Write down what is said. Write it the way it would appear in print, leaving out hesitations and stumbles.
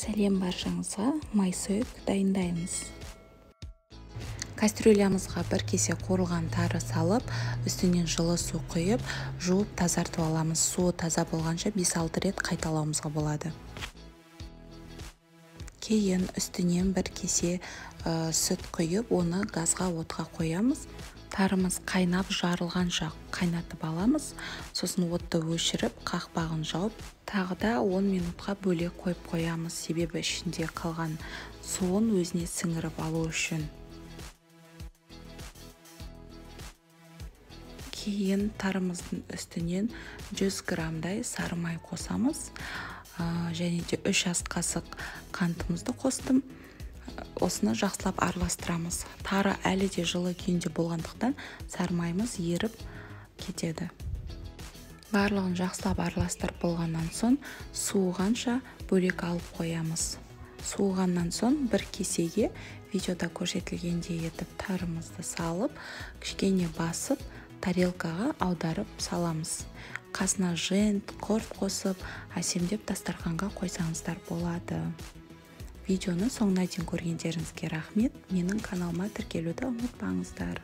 Сәлем баршаңызға, майсөк дайындаймыз. Кастрюлямызға бір кесе қуырылған тары салып, үстінен жылы су құйып, жуып тазартып аламыз. Суы таза болғанша 5-6 рет қайталауымызға болады. Кейін үстінен бір кесе сүт құйып, оны газға, отқа қоямыз. Тарымыз қайнап жарылғанша қайнатып аламыз. Сосын отты өшіріп, қақпағын жауып, тағы да 10 минутқа бөлек қойып қоямыз, себебі ішінде қалған суын өзіне сіңіріп алу үшін. Кейін тарымыздың үстінен 100 граммдай сары май қосамыз. Және де 3 ас қасық қантымызды қостым. Осыны жақсылап араластырамыз. Тары әлі де жылы күйінде болғандықтан сары майымыз еріп кетеді. Барлығын жақсылап араластырып болғаннан соң суығанша бөлек алып қоямыз. Суығаннан соң бір кесеге видеода көрсетілгендей етіп тарымызды салып, кішкене басып, тарелкаға аударып саламыз. Қасына жент, құрт қосып, әсемдеп дастарханға қойсаңыздар болады. Видеоны соңына дейін көргендеріңізге рахмет. Менің каналыма тіркелуді ұмытпаңыздар.